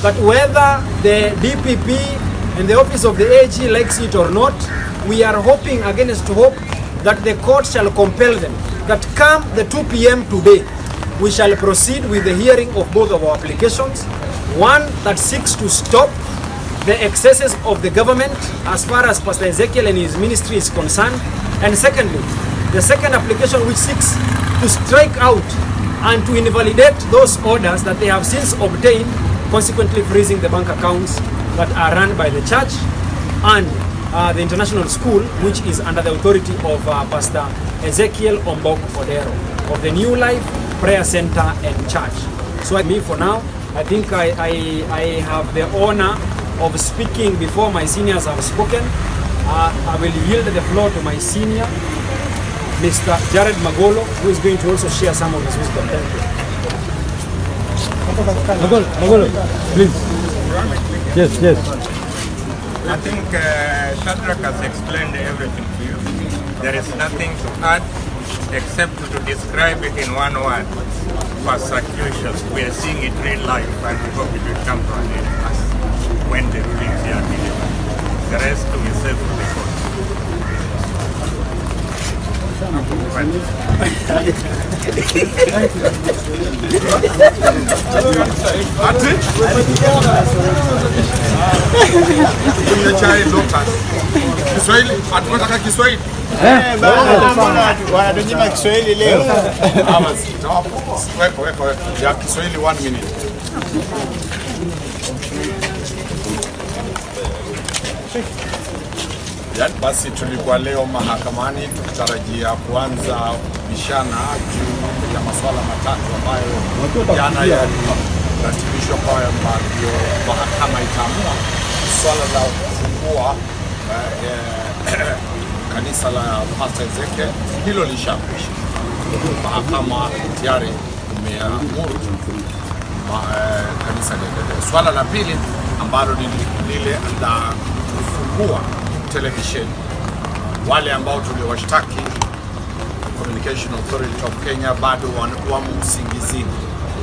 That whether the DPP and the office of the AG likes it or not, we are hoping against hope that the court shall compel them that come the 2 p.m. today, we shall proceed with the hearing of both of our applications. One that seeks to stop the excesses of the government as far as Pastor Ezekiel and his ministry is concerned. And secondly, the second application, which seeks to strike out and to invalidate those orders that they have since obtained, consequently freezing the bank accounts that are run by the church and the international school, which is under the authority of Pastor Ezekiel Ombok Odero of the New Life Prayer Center and Church. So me for now, I think I have the honor of speaking before my seniors have spoken. I will yield the floor to my senior, Mr. Jared Magolo, who is going to also share some of his wisdom. Thank you. Magolo, Magolo, please. Yes. I think Shadrach has explained everything to you. There is nothing to add except to describe it in one word: persecution. We are seeing it real life, and we hope it will come to an end as when the rulings here are delivered. The rest we save for the court. Ati? Kunywa chai Lotus. Kiswahili, hatunataka Kiswahili. Wanatunyima Kiswahili leo. Hawa sitawapa. Weka, weka, weka. Ya Kiswahili 1 minute. Ya, basi tulikuwa leo mahakamani tukitarajia kuanza kubishana juu ya masuala matatu ambayo jana yaliratibishwa kwamba ndio mahakama itaamua. Swala la kufungua kanisa la Pastor Ezekiel, hilo lishakwisha. Mahakama tayari imeamuru kanisa liendelee. Swala la pili ambalo ni lile la kufungua televisheni, wale ambao tuliwashtaki Communication Authority of Kenya bado wamo usingizini,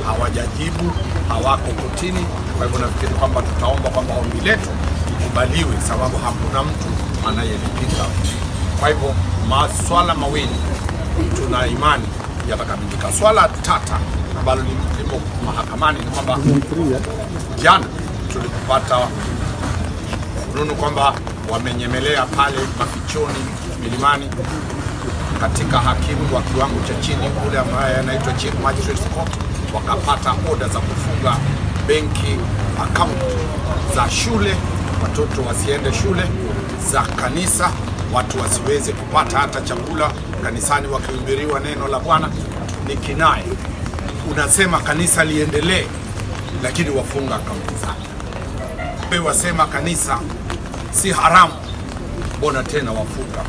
hawajajibu, hawako kotini. Kwa hivyo nafikiri kwamba tutaomba kwamba ombi letu likubaliwe, sababu hakuna mtu anayelipinga. Kwa hivyo maswala mawili tuna imani yatakamilika. Swala tata ambalo limo mahakamani ni kwamba jana tulipata fununu kwamba wamenyemelea pale mafichoni milimani katika hakimu wa kiwango cha chini ule ambaye anaitwa Chief Magistrate Court, wakapata oda za kufunga benki account za shule, watoto wasiende shule, za kanisa, watu wasiweze kupata hata chakula kanisani wakihubiriwa neno la Bwana. Ni kinai. Unasema kanisa liendelee, lakini wafunga akaunti zake. Wewe wasema kanisa si haramu, mbona tena wafunga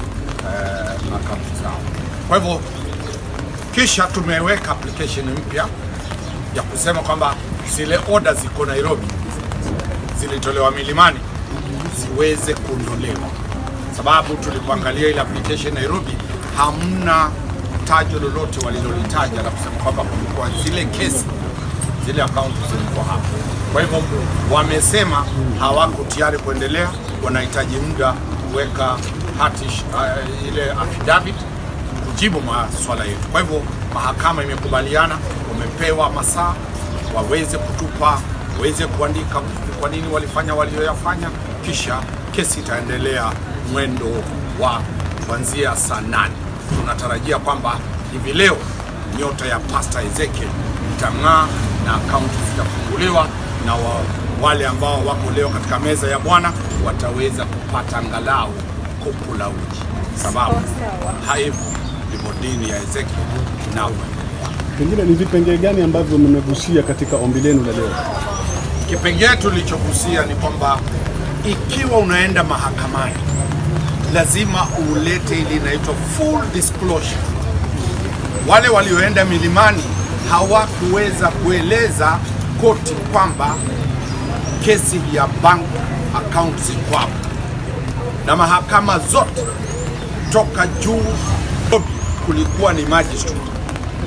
akaunti zao? Kwa hivyo kisha tumeweka application mpya ya kusema kwamba zile order ziko Nairobi zilitolewa milimani ziweze kuondolewa, sababu tulipoangalia ile application Nairobi hamna tajo lolote walilolitaja la kusema kwamba kulikuwa zile kesi, zile akaunti zilikuwa hapo. Kwa hivyo wamesema hawako tayari kuendelea, wanahitaji muda kuweka hati ile affidavit kujibu maswala yetu. Kwa hivyo mahakama imekubaliana, wamepewa masaa waweze kutupa, waweze kuandika kwa nini walifanya walioyafanya, kisha kesi itaendelea mwendo wa kuanzia saa 8. Tunatarajia kwamba hivi leo nyota ya Pastor Ezekiel itang'aa na akaunti zitafunguliwa na wale ambao wako leo katika meza ya Bwana wataweza kupata angalau kopo la uji, sababu haivo ndivyo dini ya Ezekiel inavyoendelea. Pengine ni vipengee gani ambavyo mmegusia katika ombi lenu la leo? Kipengee tulichogusia ni kwamba ikiwa unaenda mahakamani lazima ulete ile inaitwa full disclosure. Wale walioenda milimani hawakuweza kueleza koti kwamba kesi ya bank account ziko hapo, na mahakama zote toka juu kulikuwa ni magistrate.